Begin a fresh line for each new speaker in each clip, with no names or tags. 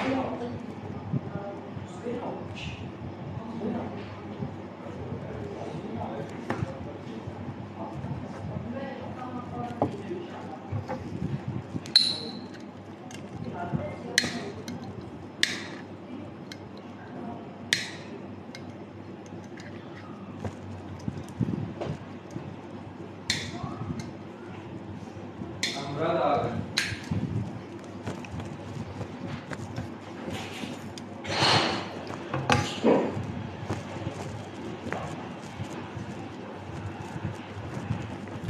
Murat abi.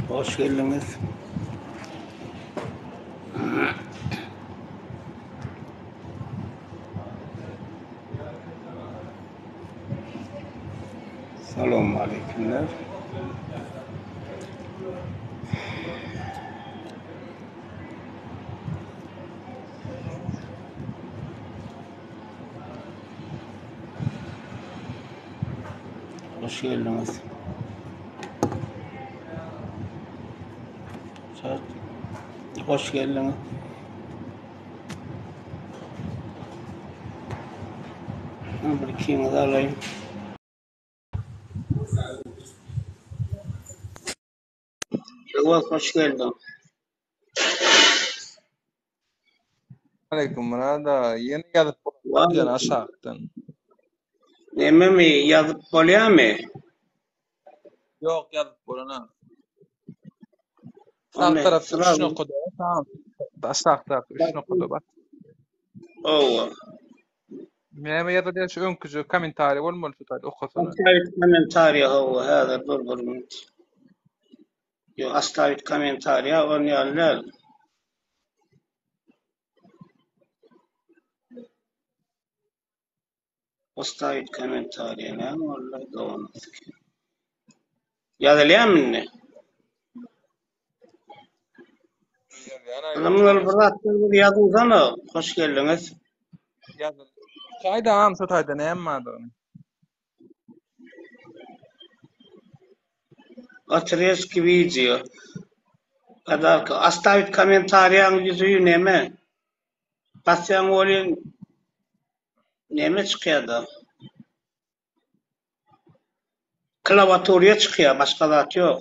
Hoş geldiniz. Salam aleykümler. Hoş geldiniz. Hoş geldiniz. Bir ikiňizi alaýyn. Öwez hoş geldiň.
Aleyküm Murad aga. Ýene ýazyp bolýan aşakdan.
Nememi ýazyp bolýamy?
Ýok ýazyp bolanok. Sag tarapda üç nokada bar. Aşakdaky üç nokada bar.
Owa.
Näme ýazylýar şu öňküje kommentariý bolmaly şu taýda okasana.
Ostavit kommentariýa hawa häzir dur bir minut. Ýok ostavit kommentariýa on ýaly däl. Ostavit kommentariýa näme boldy doganlar? Ýazylýarmy indi? Adamlar bir zatlar bir ýazyňsana. Hoş geldiňiz.
Ýazyl. Taýda am şu taýda näme bardygyny.
Otrezki wideo. Podarka. Ostavit kommentariýaň ýüzi neme? Basýaň welin neme çykýada? Klawaturýa çykýa, başga zat ýok.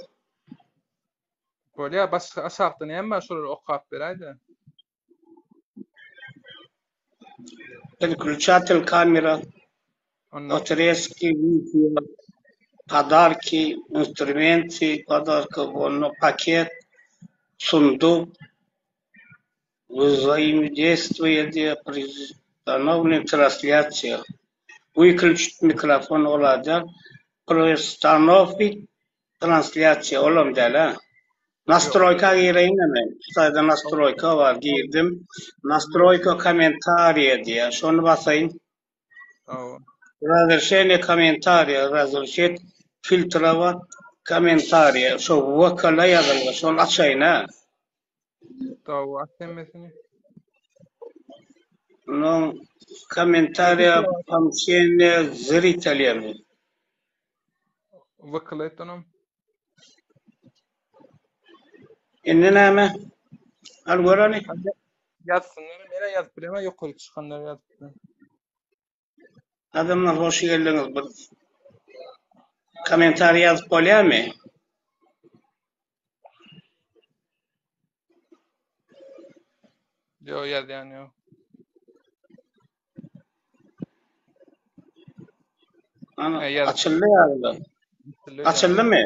Bolýa, başga aşakda näme bar şolary okap beräýdä.
Переключатель kamera, otrezki, wideo, podarki, instrumenty, podarka, onda paket, sunduk, Wzaimodejstwiýe diýýär, priustanovlena translýasiýa. Wyklýuçit mikrofon oladýar. Priustanovit translýasiýa olam däl-ä. Nastroýka gireýin-ä men. Şu taýda nastroýka bar, girdim. Nastroýka kommentariýa diýýär. Şony basaýyn.
Hawa.
Razrešeniýe kommentariýa, razrešit filtrowat kommentariýa. Şo VK-la ýazylgy, şony açaýyn-a.
Dawa aç hemmesini.
Onuň kommentariýa pomşeniýe zritelýami.
Vykyl et onam.
Indi näme? Al gör hany.
Ýazsynlar, men ýazyp bilemä ýokary çykanlar ýazyp biler.
Adamlar hoş geldiňiz. Bir kommentariý ýazyp bolýarmy?
Ýok, ýazýan ýok.
Ana, açyldy ýaly. Açyldymy?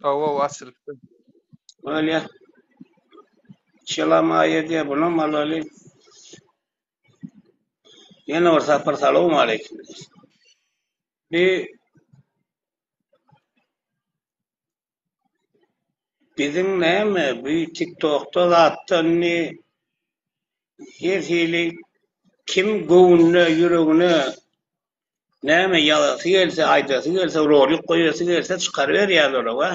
Hawa, açylypdy.
Bolýar. Çelamaýa diýe, bunam alaly. Ýene bir sapar salowmaleýkim. Bi biziň näme bu TikTokda zatda indi her hili kim göwnüne ýüregine näme ýazasy gelse aýdasy gelse rolik goýasy gelse çykaryberýärler we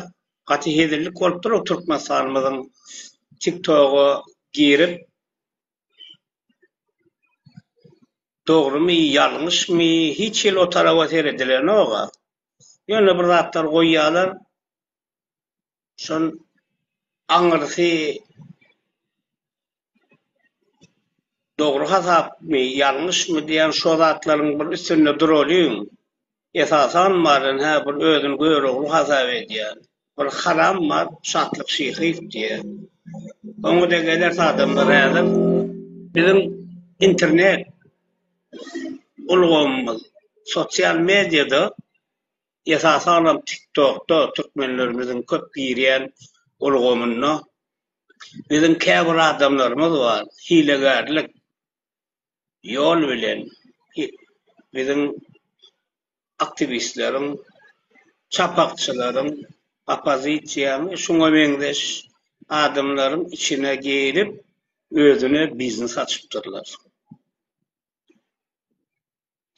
gaty hezillik bolupdyr Türkmenistanymyzyň TikToga girip Dogrumy, ýalňyşmy, hiç hili o taraba seredilenok-a. Ýöne bir zatlar goýýarlar, şon aňyrsy. Dogry hasapmy, ýalňyşmy diýen şo zatlaryň bir üstünde duralyň. Esasan baryn hä bir özüni Görogly hasap edýän bir haram bar Şatlyk Şyhyýew diýen. Oňa-da geleris adamlar häzir. Biziň internet ulgamymyz sosial mediada esasanam TikTokda türkmenlerimiziň köp girýän ulgamynda Biziň käbir adamlarymyz bar, hilegärlik ýol bilen biziň aktiwistleriň, çapakçylaryň, oppozisiýaň şuňa meňzeş adamlaryň içine girip, özüne biznes açypdyrlar.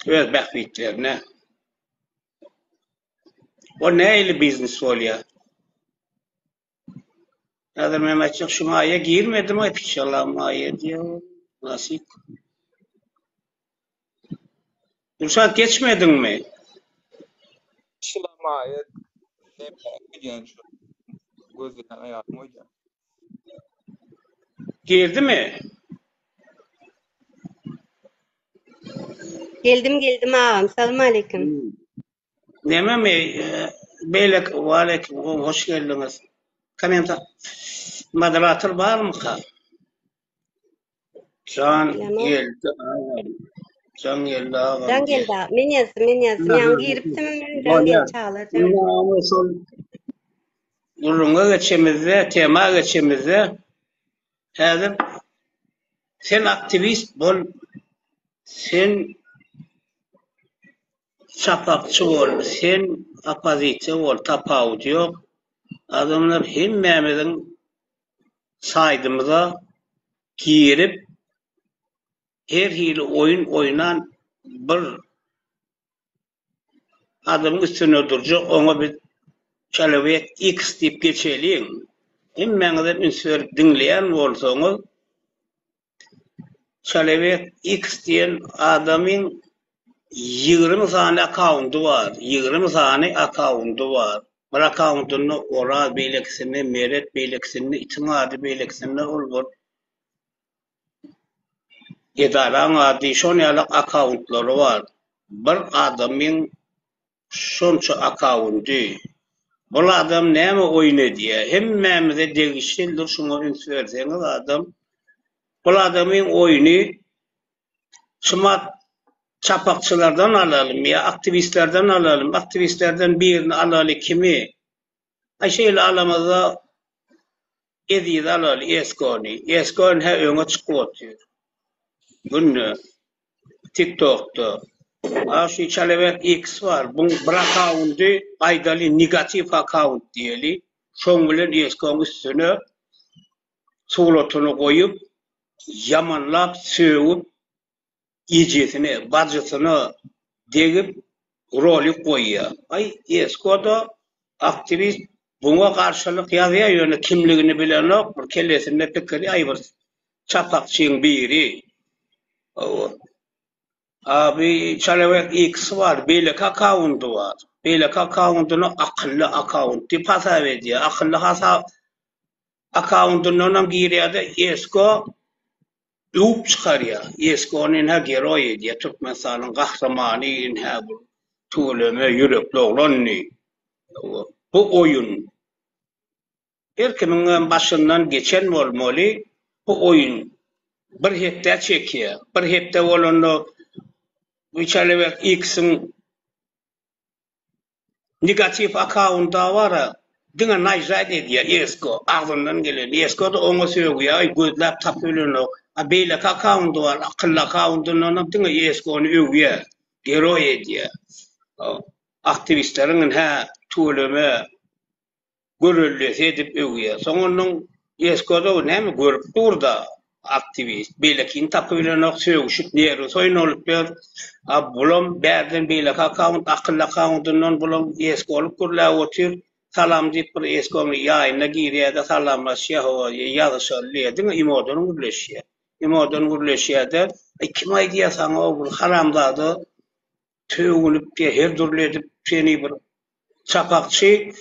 Öz bähbitlerine. O nähili biznes bolýar? Häzir men aýtjak şu maýa girmedim aý piçala maýa diýýär. Nasip. Gülşat geçmediňmi?
Piçala maýa näme öýdýän şu gözleýän aýalym öýdýän.
Girdimi?
Geldim geldim agam salam aleýkum.
Nememi beýleki waleýkim hoş geldiňiz. Komenta moderator barmyka? Jan geldi agam. Jan geldi agam.
Jan geldi agam. Men ýazdym, men ýazdym. Ýaňy giripdim men Jan geldi çaglar.
Şol gürrüňe geçemizde, tema geçemizde häzir sen aktiwist bol, sen Çapakçy bol, sen oppozisiýa bol, tapawudy ýok. Adamlar hemmämiziň saýdymyza girip her hili oýun oýnan bir adamyň üstünde durjak, oňa biz Çelowek X diýip geçeliň. Hemmäňizem üns berip diňleýän bolsaňyz, Çelowek X diýen adamyň 20 sany akkaundy bar. 20 sany akkaundy bar. Bir akkauntynda Oraz, beýlekisinde Meret, beýlekisinde itiň ady, beýlekisinde ol bir edaraň ady, şon ýaly akkauntlary bar. Bir adamyň şonça akkaundy. Bul adam näme oýun edýär? Hemmämize degişlidir, şuňa üns berseňiz adam. Bul adamyň oýny Şumat çapakçylardan alalym ýa aktiwistlerden alalym, aktiwistlerden birini alaly kimi? Aý şeýle alamyzda Ezizi alaly, Eskony. Esko ynha öňe çykyp otyr. Günde TikTokda. A şu Çalebek X bar. Buň bir akkaundy aýdaly negatiw akkaunt diýeli. Şoň bilen Eskoň üstüne suratyny goýup ýamanlap sögüp ejesine bajysyna degip rolik goýýa. Aý Eskoda aktiwist buňa garşylyk ýazýa ýöne kimligini bilenok bir kellesinde pikiri aý bir çapakçyň biri. Hawa. A bi Çalewek X bar beýleki akkaundy bar. Beýleki akkaundyny akylly akkaunt diýip hasap edýä. Akylly hasap Akkaundyndanam girýärde Esko öwüp çykarýar. Eskony ynha geroý edýär, Türkmenistanyň gahrymany ynha bu tüweleme ýürekli oglan diýip. Bu oýun her kimiňem başyndan geçen bolmaly bu oýun bir hepdä çekýär. Bir hepde bolanda bu Çalybek X-iň Negatiw akkaunta bara diňe naýžaýt edýä esko agzyndan gelen eskoda oňa sögýä aý gözläp tapyp bilenok a beýleki akkaundy bar akylly akkaundyndanam diňe eskony öwýä geroý edýä aktiwistleriň hä tüweleme Görellesi edip öwýär. Soň onnoň Eskozow näme görüp dur-da, aktiwist. Beýlekini tapybilenok, sögüşip nerwisi oýnalyp ýör. A bulam bärden beýleki akkaunt, akylly akkauntyndan bulam Eskolyk gürläp otyr. Salam diýip bir Eskoň ýaýyna girýär-de salamlaşýar, hawa, ýazyşaly diýýär. Diňe imodan gürleşýär. Imodan gürleşýär-de, Aý, kim aýdýar saňa o bir haramzada sögünip diýýär, her dürli edip seni bir Çapakçy.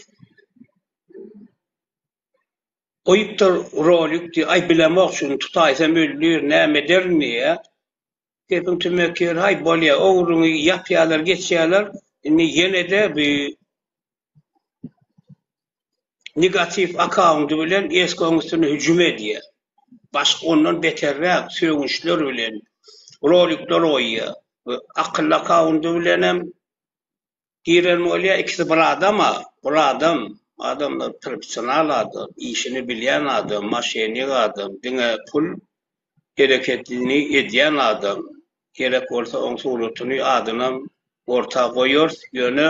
Goýupdyr rolik diýýär, aý bilemok şuny tutaýsam öldür, näme ederin diýýär. Gepiň tümek ýeri, haý bolýa, ogruňy ýapýarlar, geçýärler. Indi ýene-de bu negatiw akkaundy bilen Esko-nyň üstüne hüjüm edýär. Başga ondan beterräk sögünçler bilen rolikler goýýar. Akylly akkaundy bilenem Giren bolýa ikisi bir adama bir adam adamlar professional adam işini bilýän adam maşennik adam diňe pul hereketini edýän adam gerek bolsa oň suratyny adynam orta goýarys ýöne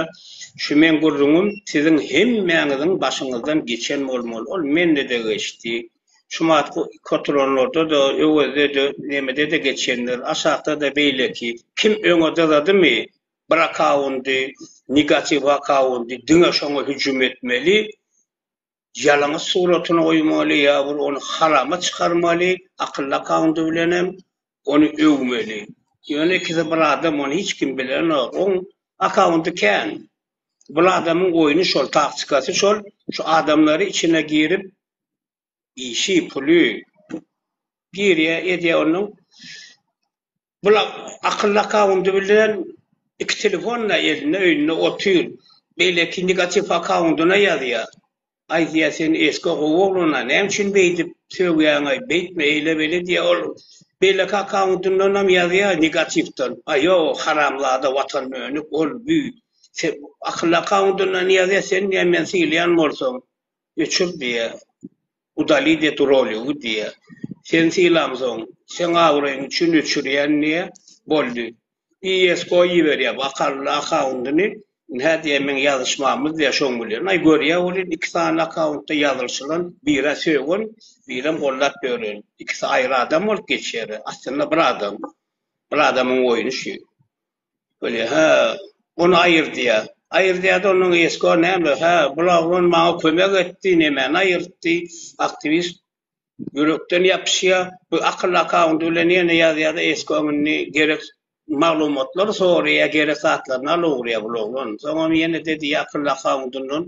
şu meň gürrüňim siziň hemmäňiziň başyňyzdan geçen bolmaly ol mendede geçdi şumatky oturanlarda-da öwezde-de nemede-de geçendir aşakda-da beýleki kim öňe dyzadymy Bir akkaundy, negatiw akkaundy diňe şoňa hüjüm etmeli, ýalaňaç suratyny goýmaly ýa bir ony harama çykarmaly, akylly akkaundy bilenem ony öwmeli. Ýöne ikisi bir adam ony hiç kim bilenok. Oň akkaundy kän. Bul adamyň oýny şol, taktikasy şol, şu adamlary içine girip Işi, puly girýär, edýär onuň. Bul akylly akkaundy bilen iki telefon-da elinde, öýünde otyr. Beýleki negatiw akkaundyna ýazýar. Aý diýýär, sen eski gowy oglan-a, näme üçin beýdip sögýäň-aý, beýtme, eýle-beýle diýýär. Ol beýleki akkaundyndanam ýazýar negatiwden. Aý ýok, o haramzada, watanmönük, ol, bü. Sen akylly akkaundyndan ýazýar, sen diýýär, meni sylaýan bolsaň, Öçür diýýär. Udalit et roligi diýýär. Sen sylamsoň, seň abraýyň üçin öçürýän diýýär. Boldy. ISK iberýär bu akally akkaundyny. Ynha diýýär meň ýazyşmamyz diýýär şoň bilen. Aý görýär welin iki sany akkauntda ýazylyşylan, birä sögen, birem gollap ýören. Ikisi aýry adam bolup geçýär. Aslynda bir adam. Bir adamyň oýny şu. Bolýa, hä, ony aýyr diýýär. Aýyr diýýär-de, onnoň Esko näme, hä, bul oglan maňa kömek etdi, nemäni aýyrtdy, aktiwist ýürekden ýapyşýar. Bu akylly akkaundy bilen ýene ýazýar-da, Esko indi gerek maglumatlary soraýar, gerek zatlaryny alyp ugraýar bul oglan. Soňam ýene-de diýýär akylly akkaundyndan,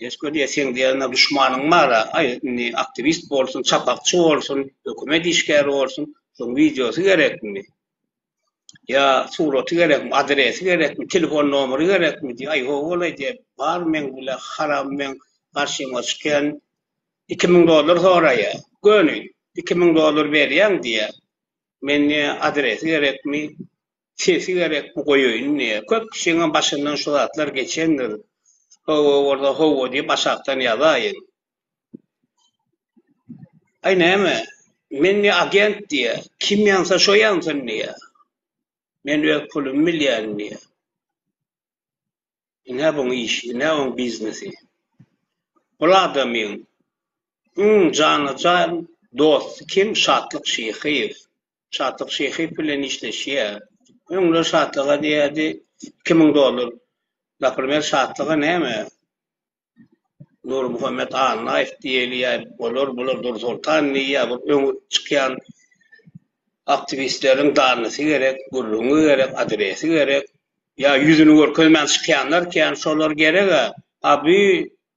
Esko diýýär, seň diýýär, duşmanyň bar-a, aý, indi aktiwist bolsun, çapakçy bolsun, hökümet işgäri bolsun, şoň wideosy gerekmi? Ýa suraty gerekmi, adresi gerekmi, telefon nomeri gerekmi diýýär. Aý ho-olaý diýýär, bar meň bile haram meň garşyma çykýan 2000 dollar soraýar. Göni 2000 dollar berýäň diýýär. Men diýýär, adresi gerekmi, sesi gerekmi goýaýyn diýýär. Köp kişiňem başyndan şu zatlar geçendir. Hawa bolsa hawa diýip aşakdan ýazaýyň. Aý näme, men diýýär agent diýýär, kim ýansa şo ýansyn diýýär. Men öz pulumy bilýärin diýýär. Ine buň işi, ine oň biznesi. Bul adamyň iň jana-jan dosty kim? Şatlyk Şyhyýew. Şatlyk Şyhyýew bilen işleşýär. Öňler Şatlyga diýýärdi, 2000 dollar. Naprimer, Şatlyga näme? Nurmuhammet Annaýew diýeli ýa olar bular Dursoltan diýýär bir öňe çykýan aktiwistleriň danysy gerek, gürrüňi gerek, adresi gerek. Ýa ýüzüni görkezmän çykýanlar kän, şolar gereg-ä. A bu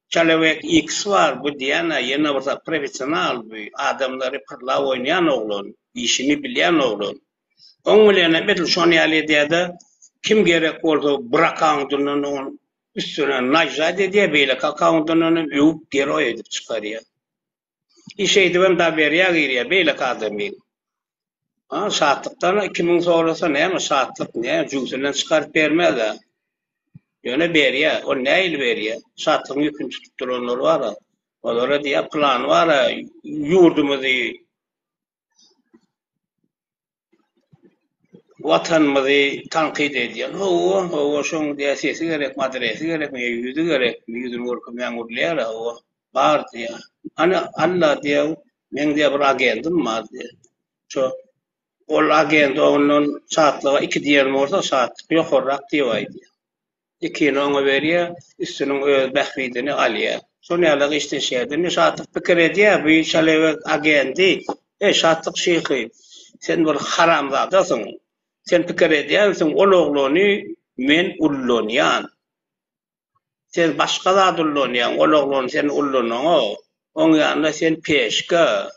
Çalewek X bar, bu diýýän-ä ýene bir zat professional bu, adamlary pyrlap oýnaýan oglan, işini bilýän oglan. Oň bilenem edil şon ýaly edýär-de, kim gerek bolsa bir akkaundyndan ony Üstüne nažžat edýär, beýleki akkaundyndan hem öwüp geroý edip çykarýar. I şeýdibem dowerýä girýär beýleki adamyň. A Şatlykdan 2000 sorasa näme Şatlyk näme jübüsinden çykaryp bermez-ä. Ýöne berýär. Ol nähili berýär? Şatlygyň ýüpüni tutup duranlar bar-a. Olara diýýär plany bar-a ýurdumyzy Watanymyzy tankyt edýän. Hawa, hawa, şoň diýýär sesi gerekmi, adresi gerekmi, ýa ýüzi gerekmi, ýüzüni görkezmän gürleýär-ä, hawa, bar diýýär. Hany, Alla diýýär, meň diýýär bir agendim bar diýýär. Şo ol agent ondan Şatlyga iki diýen bolsa, Şatlyk ýokarrak diýip aýdýar. Ikini oňa berýär, üstüniň öz bähbidini alýar. Şol ýaly işleşýär. Indi Şatlyk pikir edýär, bu çalewek agendi, Eý, Şatlyk şyhy, sen bir haramzadasyň. Sen pikir edýänsiň, ol oglany men ullanýan. Sen başga zat ullanýaň, ol oglan seni ullanaňok. Oň ýanynda sen peşka.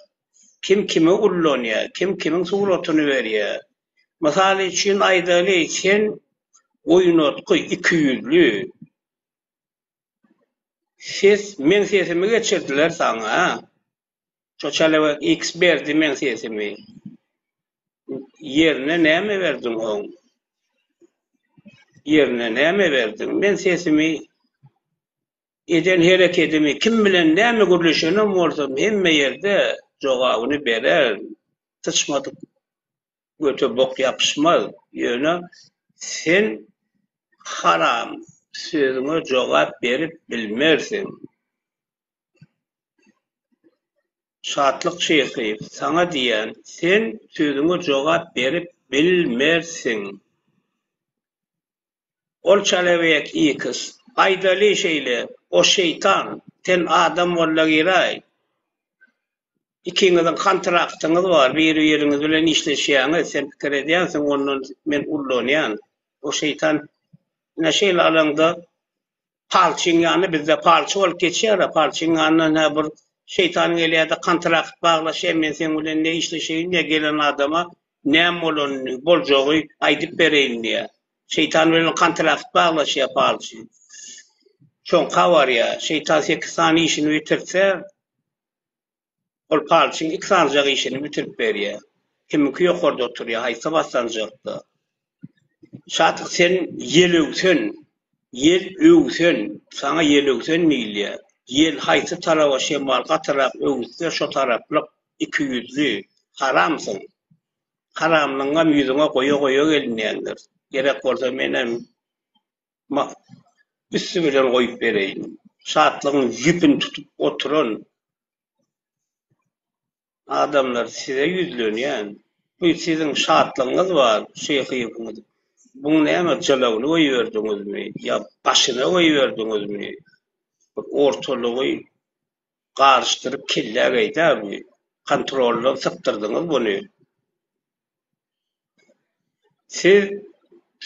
Kim kimi ullanýar, kim kimiň suratyny berýär. Mysal üçin aýdaly, sen oýnatgy, ikiýüzli. Ses, meň sesimi geçirdiler saňa. Şo çelewek X berdi meň sesimi. Ýerine näme berdiň oň? Ýerine näme berdiň? Men sesimi eden herekedimi kim bilen näme gürleşenem bolsam hemme ýerde jogabyny bererin. Syçmadyk göte bok ýapyşmaz. Ýöne sen haram sözüňe jogap berip bilmersiň. Şatlyk Şyhyýew, saňa diýýän, sen sözüňe jogap berip bilmersiň. Ol çalewek iks. Aýdaly şeýle, o şeýtan, sen adam bolla giräý. Ikiňiziň kontraktyňyz bar, biri-biriňiz bilen işleşýäňiz, sen pikir edýänsiň ondan men ullanýan. O şeýtan ine şeýle alaňda Palçyň ýanyna bizde palçy bolup geçýär-ä, palçyň ýanyndan hä bir şeýtan gelýär-de kontrakt baglaşýar, men seň bilen ne işleşeýin diýýär, gelen adama näme bolanyny, boljagy aýdyp bereýin diýýär. Şeýtan bilen kontrakt baglaşýar palçy. Şoňka barýar. Şeýtan sekiz sany işini bitirse, Ol palçyň iki sanyjak işini bitirip berýär. Kimiňki ýokarda oturýar, haýsy basganjakda. Şatlyk sen ýelöwsen, ýel öwsen, saňa ýelöwsen diýilýär. Ýel haýsy taraba şemal gatyrak öwüsse şo taraplyk, ikiýüzli, haramsyň. Haramlygyňam ýüzüňe goýa-goýa gelinýändir. Gerek bolsa menem üsti bilen goýup bereýin. Şatlygyň ýüpüni tutup oturan adamlar size ýüzlenýän. Bu siziň şatlygyňyz bar, şyhyňyz. Buň näme jylawyny goýberdiňizmi ýa başyna goýberdiňizmi? Bir ortalygy garyşdyryp kellä geýdä bu. Kontroldan sypdyrdyňyz buny. Siz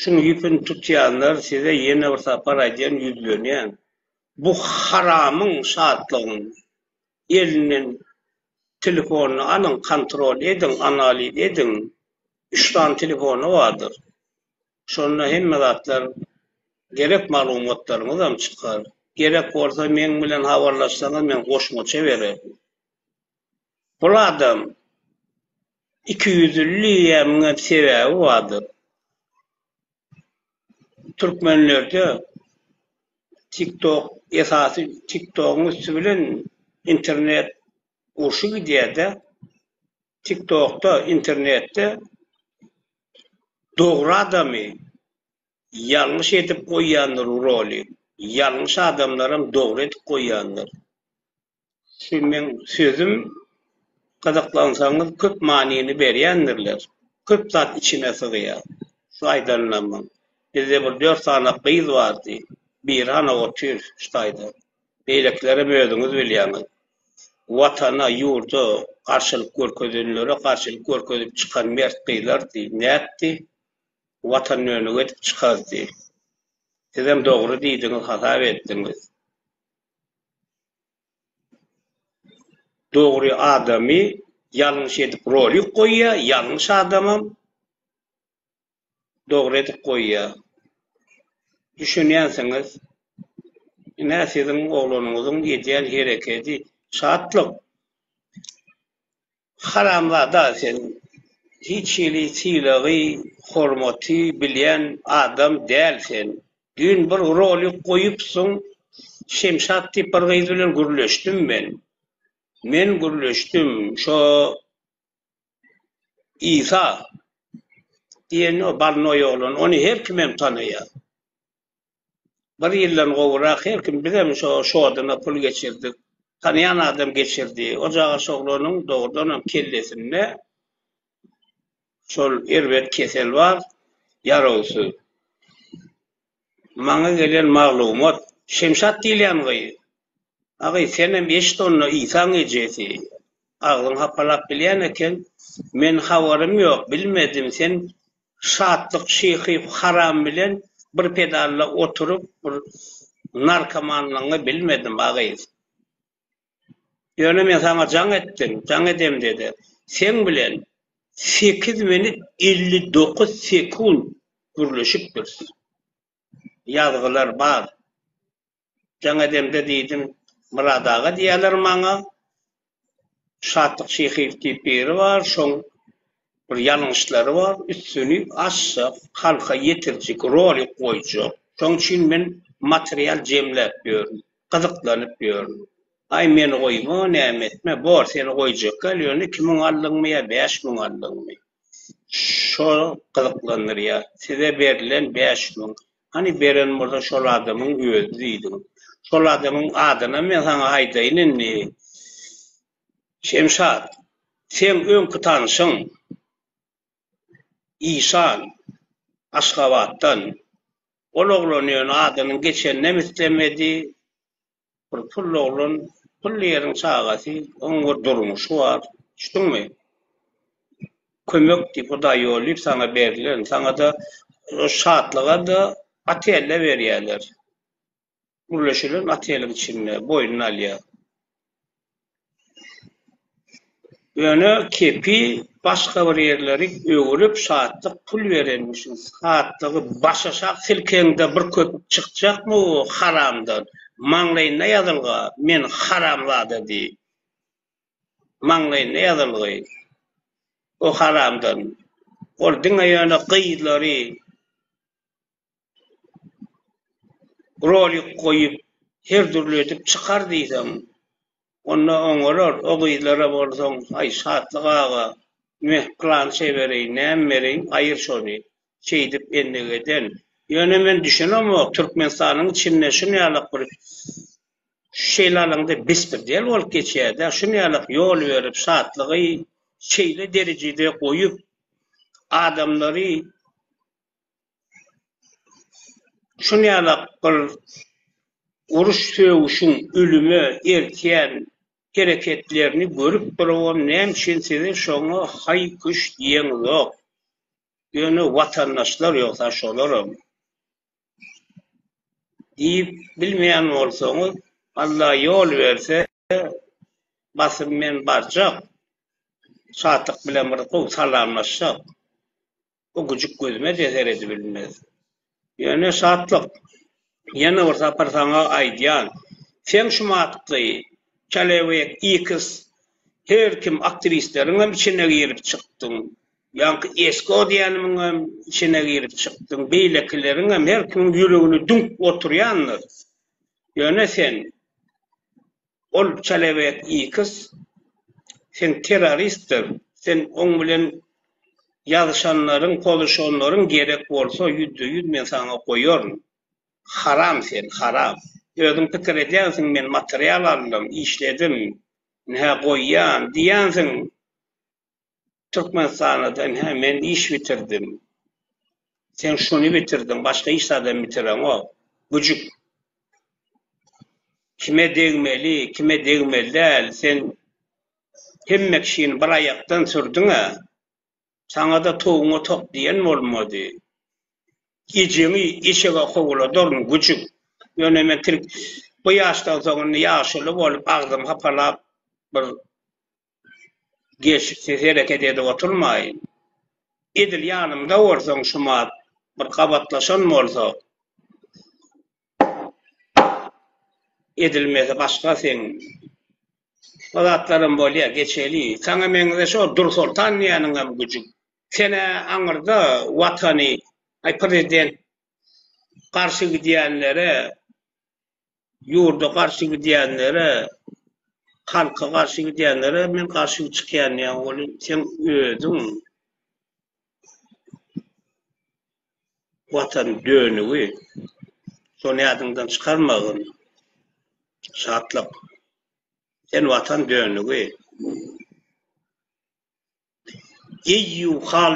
şuň ýüpüni tutýanlar size ýene bir sapar aýdýan ýüzlenýän. Bu haramyň şatlygyň elinden telefonyny alyň kontrol ediň analiz ediň üç sany telefony bardyr. Şonda hemme zatlar gerek maglumatlaryňyzam çykar. Gerek bolsa meň bilen habarlaşsaňyz men goşmaça bererin. Bul adam ikiýüzlili diýýämiňem sebäbi bardyr. Türkmenlerde TikTok esasy TikTogyň üsti bilen internet urşy gidýärde. TikTokda internetde dogry adamy ýalňyş edip goýýandyr roly, ýalňyş adamlaram dogry edip goýýandyr. Şu meň sözüm gyzyklansaňyz köp manyny berýändirler. Köp zat içine sygýar. Şu aýdanlarymyň. Bizde bir dört sany gyz bardy. Biri hana otyr şu taýda. Beýlekilerem özüňiz bilýäňiz. Watana, ýurda garşylyk görkezenlere garşylyk görkezip çykan mert gyzlardy. Nätdi? Watan dönügi edip çykardy. Sizem dogry diýdiňiz hasap etdiňiz. Dogry adamy ýalňyş edip rolik goýýa, ýalňyş adamam dogry edip goýýa. Düşünýänsiňiz. Ine siziň oglanyňyzyň edýän herekedi şatlyk. Haramzada sen hiç hili sylagy hormaty bilýän adam däl sen. Düýn bir rolik goýupsyň Şemşat diýip bir gyz bilen gürleşdim men. Men gürleşdim şo Isa diýen o balnoý oglan ony her kimem tanaýar. Bir ýyldan gowrak her kim bizem şo şoduna pul geçirdik. Tanaýan adam geçirdi. O jagaş oglanyň dogrudanam kellesinde şol erbet kesel bar, ýarawsyz. Maňa gelen maglumat, Şemşat diýilýän gyz. A gyz, senem eşit onda Isaň ejesi. Agzyň hapalap bilýän eken. Men habarym ýok, bilmedim. Sen Şatlyk şyhy haram bilen bir pedalda oturyp bir narkomanlygyňy bilmedim a gyz. Ýöne men saňa jaň etdim, jaň edemde-de, seň bilen sekiz minut 59 sekunt gürleşipdiris. Ýazgylar bar. Jaň edemde diýdim, Myrat aga diýýärler maňa. Şatlyk Şyhyýew diýip biri bar, şoň bir ýalňyşlary bar, üstüni açjak, halka ýetirjek rolik goýjak. Şoň üçin men material jemläp ýörün, gyzyklanyp ýörün. Aý, meni goýma, näme etme, bor, seni goýjak däl, ýöne 2000 aldyňmy ýa 5000 aldyňmy? Şo gyzyklandyrýar. Size berlen 5000 Hany beren bolsa şol adamyň özi diýdiň. Şol adamyň adynam men saňa aýdaýyn indi. Şemşat, seň öňki tanşyň Işan Aşgabatdan. Ol oglan ýöne adynyň geçeninem islemedi. Bir pully oglan, pully ýeriň çagasy, oň bir durmuşy bar. Düşdüňmi? Kömek diýip, Hudaý ýoly diýip saňa berlen. Saňa-da şatlyga-da otelde berýärler. Gürleşilen oteliň içinde boýnuna alýar. Ýöne kepi başga bir ýerlerik öwrüp Şatlyk pul berenmişin. Şatlygy başaşak silkeňde bir köpük çykjakmy o haramdan. Maňlaýynda ýazylga men haramzada diý. Maňlaýynda ýazylgy o haramdan. Ol diňe ýöne gyzlary Rolik goýup her dürli edip çykar diýseň, onda oňarar, o gyzlara bolsaň, aý Şatlyk aga, meh planşe bereýin, näme bereýin, aýyr şony. Şeýdip endik eden. Ýöne men düşünemok, Türkmenistanyň içinde şunýalak bir şeýle alaňda bespredel bolup geçýär-dä, şunýalak ýol berip, Şatlygy şeýle derejede goýup, adamlary Şunýalak bir uruş-sögüşiň ölüme eltýän hereketlerini görüp durubam näme üçin size şoňa haý-küş diýeňzok? Ýöne watandaşlar ýogsa şolaram. Diýip bilmeýän bolsaňyz, Alla ýol berse, basym men barjak, Şatlyk bilen bir gowy salamlaşjak. O güjük gözüme-de seredibilmez. Ýöne Şatlyk, ýene bir sapar saňa aýdýan, seň şumatky Çelewek X her kim aktiwistleriňem içine girip çykdyň, ýaňky Esko diýenimiňem içine girip çykdyň, beýlekileriňem her kimiň ýüregine düňk oturýandyr. Ýöne sen Ol Çelebek X sen terroristdir, sen oň bilen ýazyşanlaryň, pozuşanlaryň gerek bolsa ýüzde-ýüz men saňa goýaryn. Haram sen, haram. Özüň pikir edýänsiň men material aldym, işledim, ynha goýýan diýýänsiň. Türkmenistanda ynha men iş bitirdim. Sen şuny bitirdiň, başga hiç zadam bitireňok. Güjük. Kime degmeli, kime degmeli däl, sen hemme kişini bir aýakdan sürdüň-ä. Saňa-da towuňa tok diýen bolmady. Ejeňi eşege kowaladaryn, güjük. Ýöne men tirk bu ýaşdan soň indi ýaşuly bolup agzym hapalap bir Gelşiksiz hereket edip oturmaýyn. Edil ýanymda bolsaň şumat bir gabatlaşan bolsak. Edilmesi başga seň. O zatlaram bolýa, geçeli. Saňa meňzeş o Dursoltan diýýäniňem güjük. Sen-ä aňyrda Watany, aý prezident garşy gidýänlere Ýurda garşy gidýänlere, halka garşy gidýänlere men garşy çykýan diýýän welin, seň özüň Watan dönügi. Şony ýadyňdan çykarmagyn. Şatlyk. Sen Watan dönügi. Eýýuhal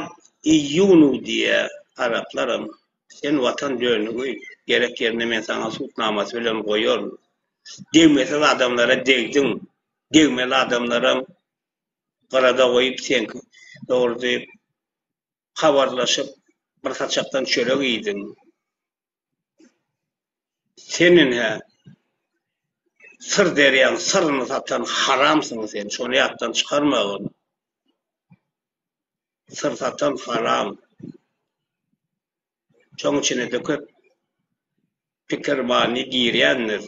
eýýunu diýýär araplaram. Sen watan dönügi, gerek ýerinde men saňa sud namasy bilen goýaryn. Degmesiz adamlara degdiň, degmeli adamlaram gyrada goýup seňki dogrudy habarlaşyp bir saçakdan çörek iýdiň. Sen ine. Syr derýaň syryny satan haramsyň sen, şony ýatdan çykarmagyn. Syr satan haram. Şoň içine-de köp pikir many girýändir.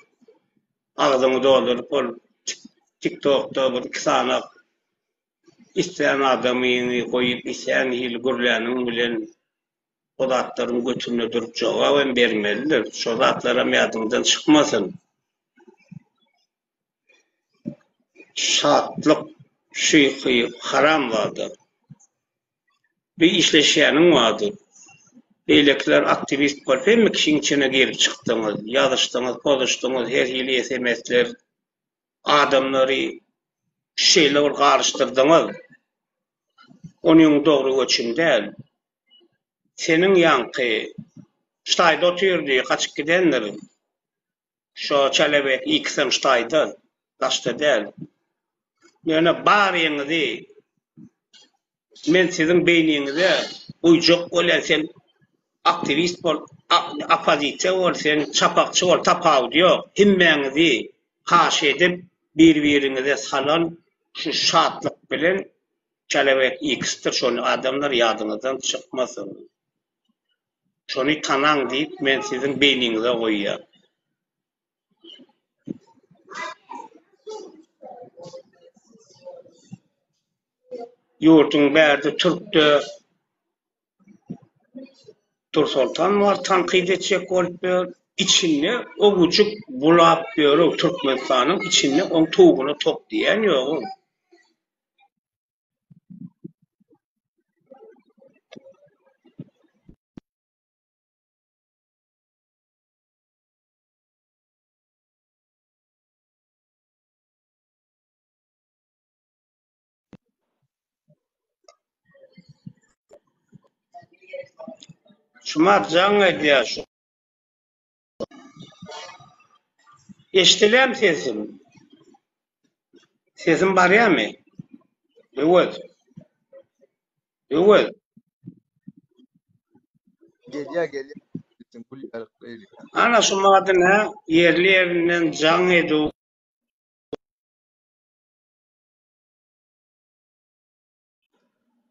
Agzyňy dolduryp ol tiktokda bir iki sanak islän adamyňy goýup islän hili gürläniň bilen o zatlaryň götünde durup jogap hem bermelidir. Şo zatlaram ýadyňdan çykmasyn. Şatlyk şyhy haramzada. Bir işleşýäniň bardyr. Beýlekiler aktiwist bolup hemme kişiň içine girip çykdyňyz, ýazyşdyňyz, pozuşdyňyz, her hili SMS-ler, adamlary şeýle bir garyşdyrdyňyz. Onyň dogry göçüm däl. Seniň ýaňky ştaýda otyrdy, gaçyp gidendir. Şo çelebek ikisem ştaýda, daşda däl. Ýöne baryňyzy men siziň beýniňize guýjak bolýan sen aktiwist bol, oppozisiýa bol, sen çapakçy bol tapawudy ýok. Hemmäňizi haş edip bir-biriňize salan şu şatlyk bilen çelebek ikisidir şony adamlar ýadyňyzdan çykmasyn. Şony tanaň diýip men siziň beýniňize goýýan. Ýurduň bärde türkde Dursoltan bar tankyt etjek bolup ýör. Içinde owujyk bulap ýör-ow Türkmenistanyň içinde oň towugyna tok diýen ýog-ow. Şumat jaň edýär şu. Eşdilýärmi sesim? Sesim barýarmy? Öwez. Öwez.
Gelýär, gelýär. Sesiň gül ýaly.
Ana şu madyna ýerli ýerinden jaň edip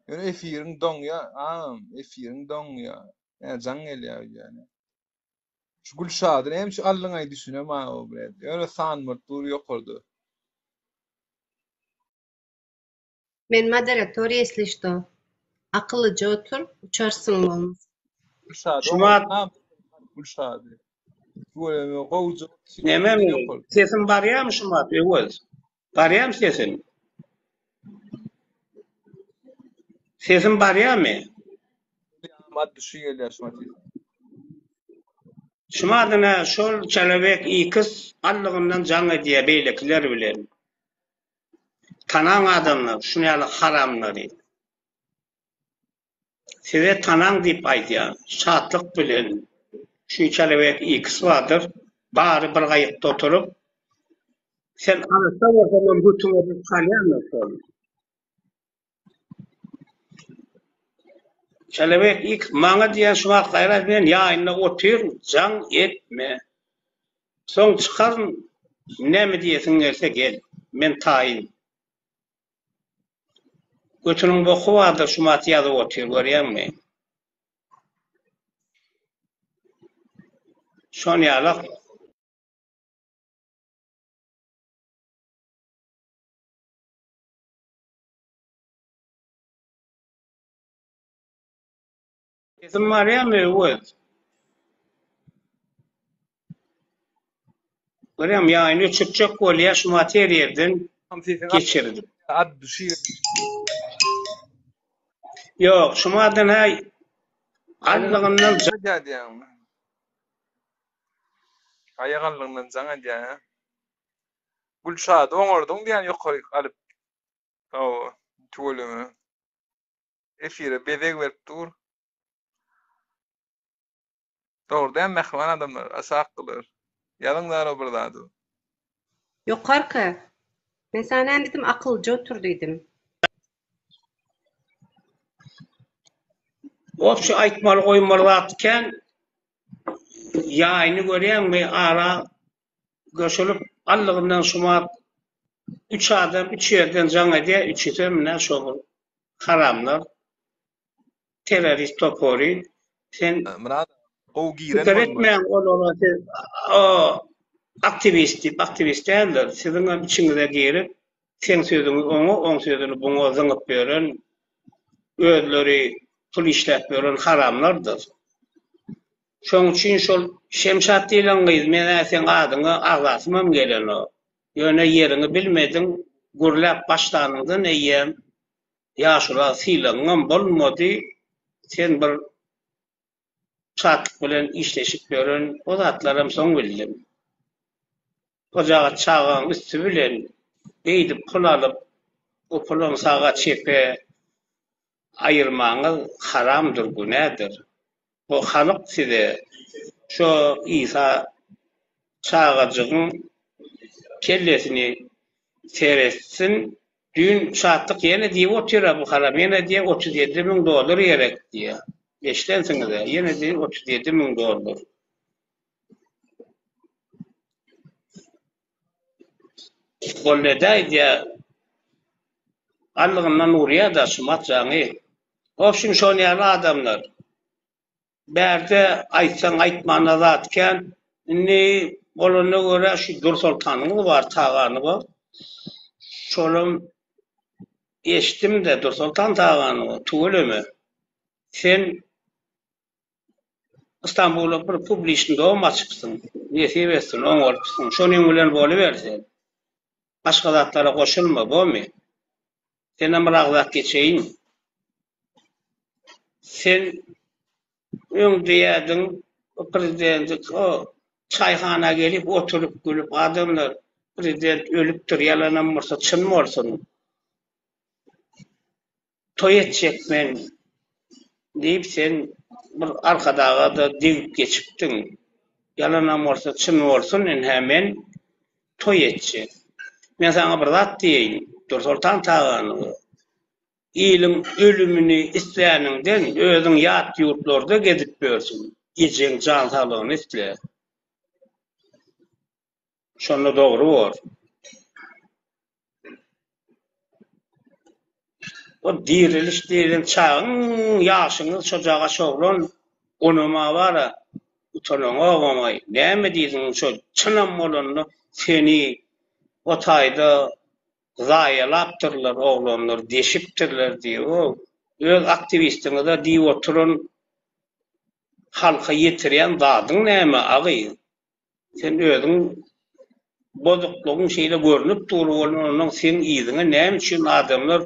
Ýöne efiriň doňýa, agam, efiriň doňýa. Ýa jaň gelýär öýdýän. Şu Gülşady näme üçin aldyňaý düşünemag-ow bret. Ýöne san bolup dur ýokarda.
Men moderator ýesli şto. Akyllyja otur, uçarsyň bolmasa.
Gülşady
Şumat
oňa Gülşady. Tüweleme gowja
Nememi? Sesim barýamy şumat Öwez? Barýamy sesim? Sesim barýamy?
At düşi gelýär şumat sesiň.
Şumadyna şol çelebek iks allygyndan jaň edýär beýlekiler bilen. Tanaň adamlar şuny ýaly haramlary. Size tanaň diýip aýdýan. Şatlyk bilen şu çelebek iks bardyr. Bary bir gaýykda oturyp sen arassa bolsaňam götüňe bir salýandyr şol. Çelebek X maňa diýýän şu wagt gaýrat men ýaýynda otyryn jaň etme. Soň çykaryn näme diýesiň gelse gel. Men taýyn. Götüniň boky bardyr şumat ýazyp otyr görýäňmi. Şon ýalak. Sesim barýamy Öwez? Görýäňmi ýaýyny öçürtjek bolýa şu materiýadan geçirdim.
At düşi.
Ýok, şu madan häý allygyndan
diýýäňmi? Aýak allygyndan jaň edýär, hä? Gülşady oňardyň diýýän ýokaryk alyp. Hawa, tüweleme. Efire bezeg berip dur. Dogry däl mähriban adamlar, aşakgylar. Ýazyň zaro bir zady.
Ýokarky. Men saňa näme diýdim akyllyja otur diýdim.
Wobşe aýtmaly goýmaly zat kän. Ýaýyny görýäňmi ara Göşülip. Allygyndan şumat üç adam üç ýerden jaň edýär, üçüsem ine şo bir haramlar, terrorist topary. Sen
Myrat gowy giren
pikir
bolmaly.
etmäň olara siz o aktiwist diýip, aktiwist däldir. Siziňem içiňize girip, seň sözüňi oňa, oň sözüni buňa zyňyp ýören, özleri pul işläp ýören haramlardyr. Şoň üçin şol Şemşat diýlen gyz, men-ä seň adyňy agzasymam gelenok. Ýöne ýeriňi bilmediň, gürläp başlanyňdan eýýäm ýaşula sylagyňam bolmady, sen bir Şatlyk bilen işleşip ýören o zatlaram soň bildim. Hojagaz çagaň üsti bilen beýdip pul alyp, o pulam saga çepe aýyrmaňyz haramdyr, günädir. Bu Halyk size şo Isa çagajygyň kellesini seretsin, düýn Şatlyk ýene diýip otyr-a bu haram, ýene diýýär 37 müň dollar gerek diýýär. Eşidensiňiz-ä, ýene diýýär 37 müň dollar. Boldy edäý diýýär. Allygyndan urýar-da şumat jaňy. Wobşim şon ýaly adamlar. Bärde aýtsaň aýtmana zat kän. Indi bolanyna görä şu Dursoltanyňyz bar Taganowa. Şolam eşitdim-de Dursoltan Taganowa tüweleme. Sen Istanbulda bir publiçny dom açypsyň. Nesip etsin, oňarypsyň. Şonuň bilen boluber sen. Başga zatlara goşulma, bomy? Senem bir agzap geçeýin. Sen öň diýýärdiň, o prezidenti o çaýhana gelip oturyp gülüp adamlar prezident ölüpdir, ýalanam bolsa çyn bolsun. Toý etjek men diýip sen bir Arkadaga-da degip geçipdiň. Ýalanam bolsa çyn bolsun ynha men toý etjek. Men saňa bir zat diýeýin, Dursoltan Taganowa. Iliň ölümini isläniňden özüň ýat ýurtlarda gezip ýörsüň. Ejeň jan saglygyny isle. Şonda dogry bor. O diriliş diýlen çagyň ýaşyňyz şojagaç oglan onama bara utanaňogamaý näme diýdiň şo çynam bolanda seni o taýda zaýalapdyrlar oglanlar deşipdirler diýip öz aktiwistiňize diýip oturan halka ýetirýän zadyň näme a gyz Sen özüň bozuklygyň şeýle görnüp dur bolan onnoň seň yzyňa näme üçin adamlar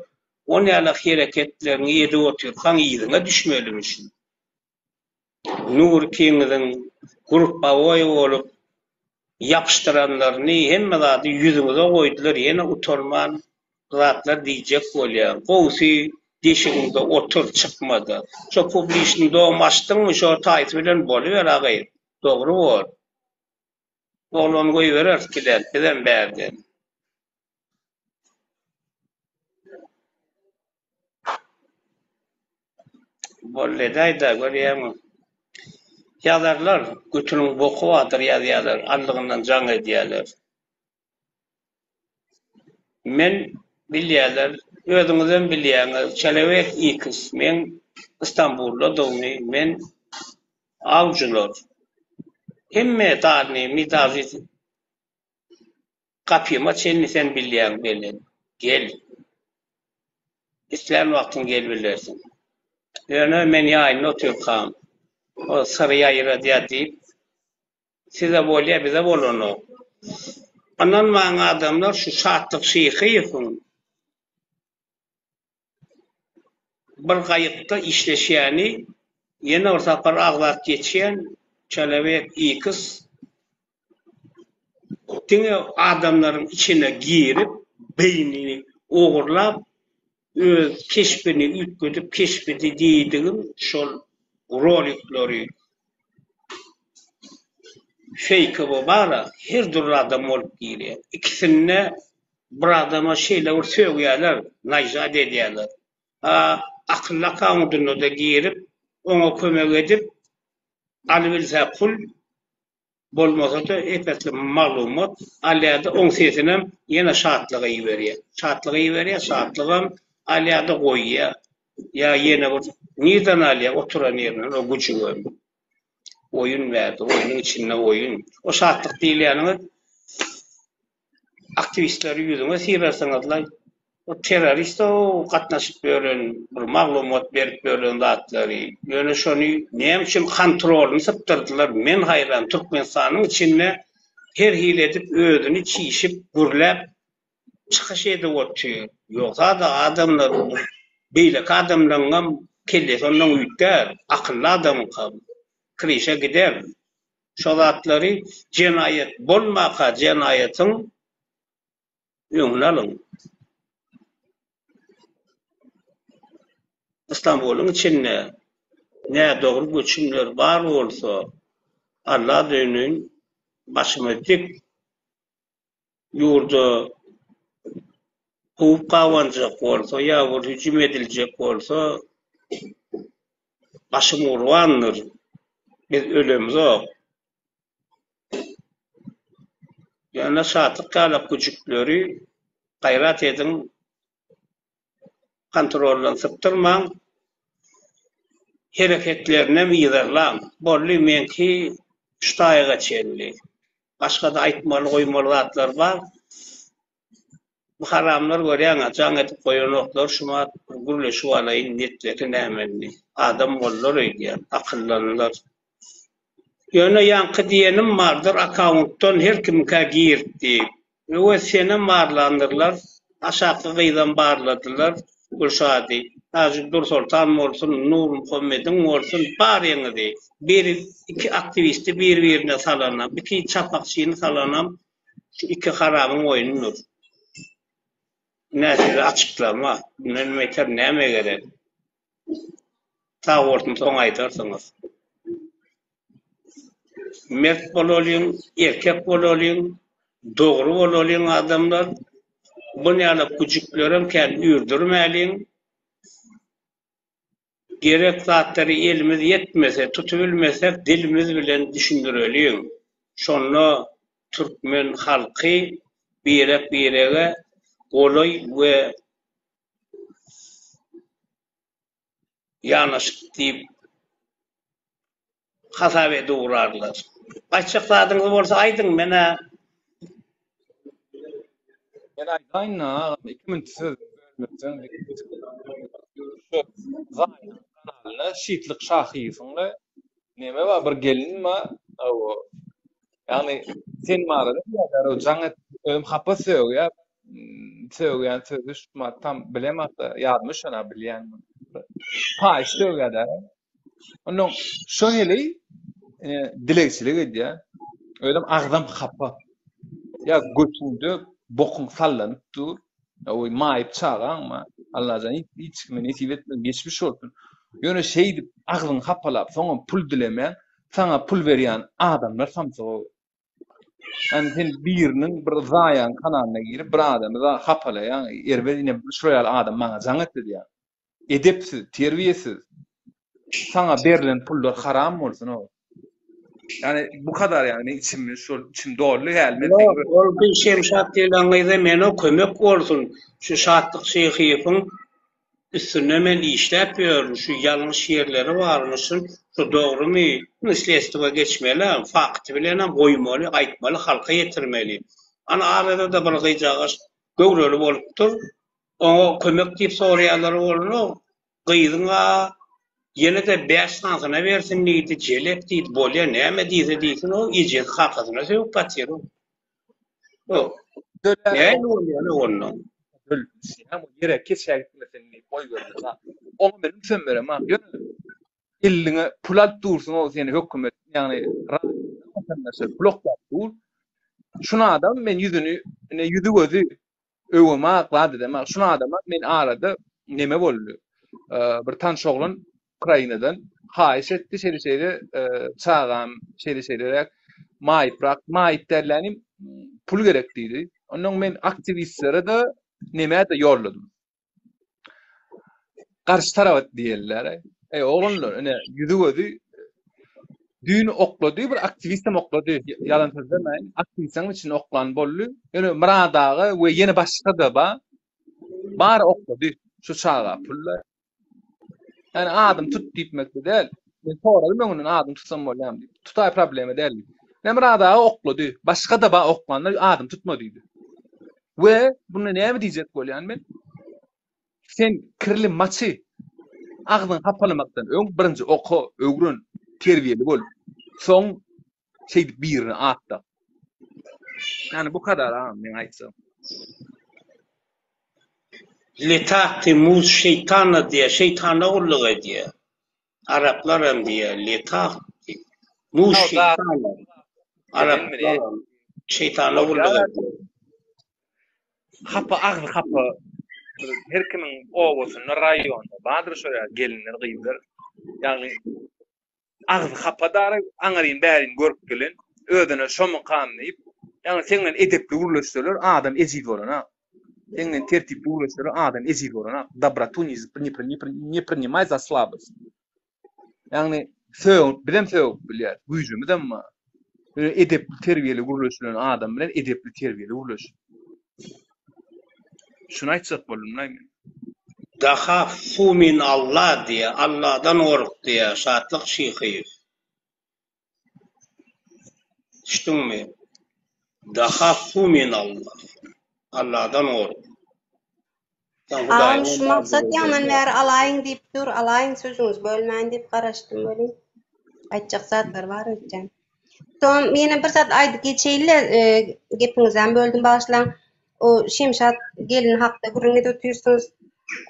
on ýalak hereketleriňi edip otyrkaň yzyňa düşmelimişin. Nury ikiňiziň gruppawoý bolup ýapyşdyranlaryny hemme zady ýüzüňize goýdular ýene utanman bir zatlar diýjek bolýaň. Gowusy deşigiňde otur çykmada. Şo publiçnyý dom açdyňmy şo taýsy bilen boluber a gyz. Dogry bor. Oglany goýbereris gider, bizem bärden. Boldy edäý-dä, görýäňmi. Ýazarlar, götüniň boky bardyr ýazýarlar, allygyndan jaň edýärler. Men bilýärler, özüňizem bilýäňiz, Çelewek X meň Istanbuldadygymy, men awjylar. Hemme dalnymy daži gapyma çenli sen bilýäň belen. Gel. Islän wagtyň gelibilersiň. Ýöne men ýaýynda otyrkam, o syry ýaýradýar diýip, Size bolýa bize bolanok. Ynanmaň adamlar şu Şatlyk Şyhyýewiň bir gaýykda işleşýäni ýene bir sapar agzap geçýän Çelewek X diňe adamlaryň içine girip beýnini ogurlap öz keşbini üýtgedip keşbidi diýdigim şol rolikleri feýkowy bara her dürli adam bolup girýär. Ikisinde bir adama şeýle bir sögýärler, naýzat edýärler. A akylly akkaundynda-da girip oňa kömek edip alybilse pul. Bolmasa-da ep-esli maglumat alýar-da, oň sesinem ýene Şatlyga iberýär. Şatlyga iberýär, Şatlygam alýar-da goýýar. Ýa ýene bir nirden alýar oturan ýerinden o güjügem. Oýun bärde, oýnuň içinde oýun. O Şatlyk diýilýäniňiz aktiwistleri ýüzüňe syrarsyňyzlaý. O terrorist o gatnaşyp ýören, bir maglumat berip ýören zatlary. Ýöne şony näme üçin kontrolyny sypdyrdylar, men haýran. Türkmenistanyň içinde her hili edip özüni çişip, gürläp çykyş edip otyr. Ýogsa-da adamlar beýleki adamlaryňam kellesi ondan üýtgär, akylly adamyňkam kryşa gider. Şo zatlary jenaýat bolmaka jenaýatyň öňüni alyň. Istanbulyň içinde nädogry göçümler bar bolsa Alla döneýin başymy dik ýurda howp gabanjak bolsa ýa bir hüjüm ediljek bolsa başym gurbandyr. Biz ölemzok. Ýöne Şatlyk ýalak güjükleri gaýrat ediň kontroldan sypdyrmaň, hereketlerinem yzarlaň. Boldy meňki şu taýyga çenli. Başgada aýtmaly goýmaly zatlar bar. Bu haramlar görýäňä jaň edip goýanoklar şumat bir gürleşip alaýyn netleti näme indi. Adam bollar öýdýän, akyllanlar. Ýöne ýaňky diýenim bardyr akauntdan her kimikä gir diýip. Öwez senem barlandyrlar, aşakky gyzam barladylar, Gülşady, Hajy Dursoltan bolsun, Nurmuhammediň bolsun baryňyzy bir iki aktiwisti bir birine salanam, iki çapakçyny salanam şu iki haramyň oýnudyr. Ine size açyklama, mundan beter näme gerek? Sag bolsun soň aýdarsyňyz. Mert bolalyň, erkek bolalyň, dogry bolalyň adamlar. Bunýala güjüklerem kän üýrdürmäliň. Gerek zatlary elimiz ýetmese, tutubilmesek dilimiz bilen düşündireliň. Şonda türkmen halky birek-birege golaý we Ýanaşyk diýip hasap edip ugrarlar. Aýtjak zadyňyz bolsa aýdyň, men-ä.
Men aýdaýyn-da agam, iki minut söz bölmeseň. Şu Zaýanyň kanalynda Şitlik Şahyýewiň-le neme bar, bir gelin bar, hawa, Ýagny sen barada diýýärler, jaň et, özüm hapa sögýär. Sögýän sözi şu tam bilemok-da, ýadyma düşenok bilýän. Paýyş sögýär-dä. Ondan şo heleý e, dilegçilik edýär. Özem agzam hapa. Ýa götüňde bokuň sallanyp dur. Oý maýyp çagaň bar. Allajan hiç kime nesip etmesin, geçmiş bolsun. Ýöne şeýdip agzyňy hapalap, soňam pul dilemän, saňa pul berýän adamlar samsyk o. Ýani sen biriniň bir zaýaň kanalyna girip bir adamy za hapalaýaň, erbet ine şular ýaly adam maňa jaň etdi diýýäň. Edepsiz, terbiýesiz. Saňa berlen pullar haram bolsun o. Ýani bu kadar ýani meň içim şol içim doldy häli men
Ýok, ol bir Şemşat diýlen gyza mena kömek bolsun. Şu Şatlyk Şyhyýewiň Üstünde men işläp ýörün, şu ýalňyş ýerleri barmyşyn, şu dogrymy, indi sledstwa geçmeli, fakty bilenem goýmaly, aýtmaly, halka ýetirmeli. Ana arada-da bir gyzjagaş göwreli bolupdyr, oňa kömek diýip soraýanlar bolanok, gyzyň-a ýene-de bäş sanysyna bersin diýdi, jelep diýdi, bolýa näme diýse diýsin, o ejesi kakasyna sögüp batyr. Näme bolýar onda?
Döl, näme ýere keçä gitmesin diýip goýberdi. Oňa men ünsem beremok. Ýöne eliňe pul alyp dursuň o seni hökümet, ýagny watandaşlar pul oklap dur. Şuny adam men ýüzüni, ine ýüzi gözi öwemak, zat edemak. Şuny adama men arada neme boldy. Bir tanyş oglan Ukrainadan haýyş etdi, şeýle-şeýle çagam şeýle-şeýleräk maýyprak, maýyp dällänim pul gerek diýdi. Ondan men aktiwistlere-de nemä-de ýolladym. Garşy tarapa diýeliler. Eý, oglanlar, ine, ýüzi-gözi. Düýn oklady, bir aktiwistem oklady, ýalan sözlemäýin. Aktiwistleriň içinde oklan boldy. Ýöne Myrat aga we ýene başga-da bar. Bary oklady şu çaga pulla. Ýani adam tut diýipmekde däl. Men soradym öňünden adam tutsam bolýarmy diýip. Tutaý problema däl diýdi. Ýa Myrat aga oklady. Başga-da bar oklanlar adam tutma diýdi. We bunda näme diýjek bolýan men? Sen kirli maçy agzyňy hapalamakdan öň birinji oka, öwren, terbiýeli bol. Soň şeýdip birine at dak. Ýani bu kadar agam meň aýtjagym.
Letati muz şeýtana diýýär, şeýtana gulluk edýär. Araplaram diýýär, letati muz şeýtana. Araplaram şeýtana gulluk edýär.
Hapa agzy hapa bir her kimiň obasynda raýonda bardyr şo ýaly gelinler gyzlar ýagny agzy hapa dara aňyryn bärin görüp gelen özüne şomykan diýip ýagny seň bilen edepli gürleşseler adam ejiz bolanak seň bilen tertipli gürleşseler adam ejiz bolanak dobrotu ne ne priнимай za slabost Ýagny sögünip bizem sögüp bilýäris, güýjümizem bar. Ýöne edepli terbiýeli gürleşilen adam bilen edepli terbiýeli gürleş. Şuny aýtjak boldum-laý men.
Daha fumin Allah diýýär, Allahdan gork diýýär Şatlyk Şyhyýew. Düşdüňmi? Daha fumin Allah. Allahdan gork.
Sen Agam şu maksat ýaňdan bäri alaýyň diýip dur, alaýyň sözüňizi bölmäýin diýip garaşdym welin. Aýtjak zatlar bar öýtýän. Soň ýene bir zat aýdyp geçeýin-le, e, gepiňizem böldüm bagyşlaň. O Şemşat gelin hakda gürrüň edip otyrsyňyz.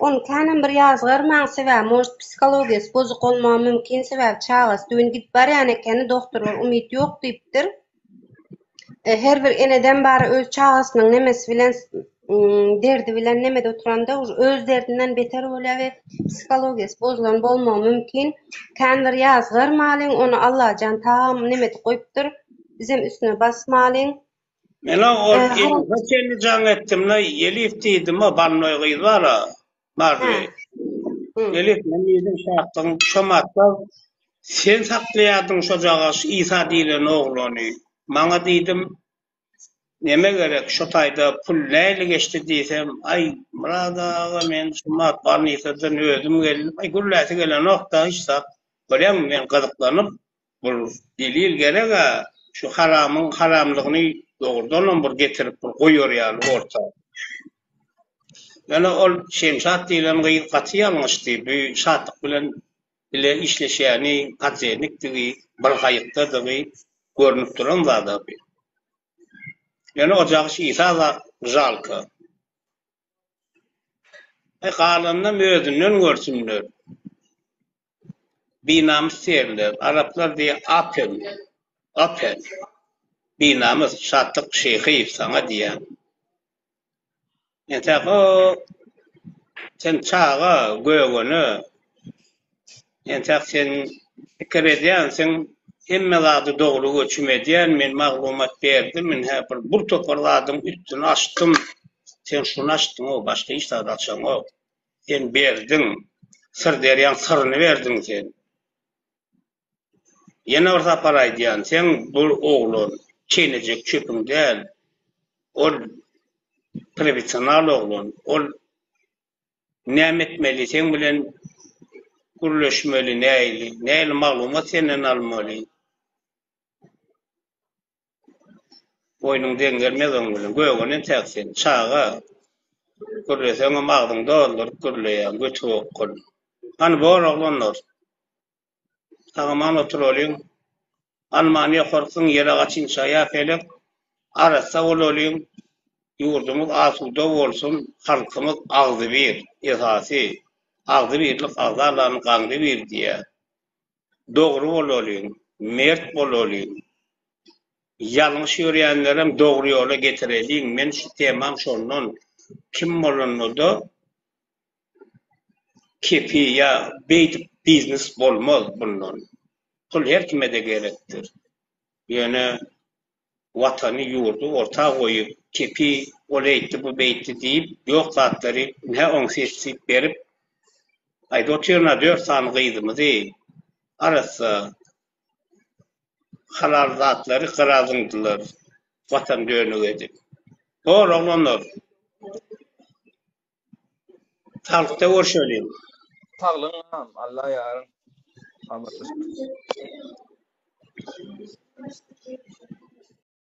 Ony känem bir ýazgarmaň, sebäbi может psihologiýasy bozuk bolmagy mümkin, sebäbi çagasy düwün gidip barýan ekeni, dogtorlar umyt ýok diýipdir. E, her bir eneden bari öz çagasynyň nemesi bilen derdi bilen nemede oturanda öz derdinden beter bolýar we psihologiýasy bozulan bolmagy mümkin. Kän bir ýazgarmalyň, ony Allajan tagam nemedi goýupdyr. Bizem üstüne basmalyň.
Men-ä ol Elife çenli jaň etdim-le, Elif diýdim-a, bolnoý gyz bar-a, Marzy. Elif, men diýdim, Şatlygyň şo matda sen saklaýardyň şojagaş Isa diýlen oglany. Maňa diýdim, neme gerek, şo taýda pul nähili geçdi diýsem, aý, Myrat aga, men şu mat bolnisadan özüm geldim, aý, gürläsi gelenok-da hiç zat. Görýäňmi, men gyzyklanyp, Bir delil gereg-ä, şu haramyň haramlygyny dogrudanam bir getirip bir goýar ýaly orta. Ýöne ol Şemşat diýlen gyz gaty ýalňyşdy, bu Şatlyk bilen bile işleşýäni, podzelnikdigi, bir gaýykdadygy görnüp duran zad-a bu. Ýöne o jagyş Isa žalko. E galanynam özünden görsünler. Binamys diýerler. Araplar diýýär apen. Apen. Binamys Şatlyk Şyhyýew saňa diýýän. Entäk o sen çaga, gögene. Entäk sen pikir edýänsiň, hemme zady dogry göçüm edýän, men maglumat berdim, ine bir bir topar zadyň üstüni açdym. Sen şuny açdyň-ow, başga hiç zat açaňok. Sen berdiň. Syrderýaň syryny berdiň sen. Ýene bir sapar aýdýan, seň bu oglan çeýnejek çöpüň däl. Ol professional oglan. Ol näme etmeli, seň bilen gürleşmeli, nähili, nähili maglumat senden almaly. Oýnuň deň gelmez oň bilen. Gögenen entäk sen, çaga. Gürleseňem agzyňy dolduryp gürleýäň, göti okgun. Hany bor oglanlar. Sag-aman oturalyň. Almany ýokarkyň ýere gaçynça ýa pelek. Arassa bolalyň. Ýurdumyz asuda bolsun, halkymyz agzybir. Esasy, agzybirlik agzalany gaňdy bir diýýär. Dogry bolalyň, mert bolalyň. Ýalňyş ýörýänlerem dogry ýola getireliň. Men şu temam şondan. Kim bolanda-da kepi ýa beýdip biznes bolmaz bundan. Pul her kime-de gerekdir. Ýöne Watany, ýurdy orta goýup, kepi ol eýtdi, bu beýtdi diýip, ýok zatlary ine oň sesi berip aýdyp otyryn-a dört sany gyzymyzy arassa. Halal zatlary gyra zyňdylar watan dönügi edip. Bor oglanlar. Saglykda görşeliň.
Saglygyň agam Alla ýaryň. Habarlaşarys.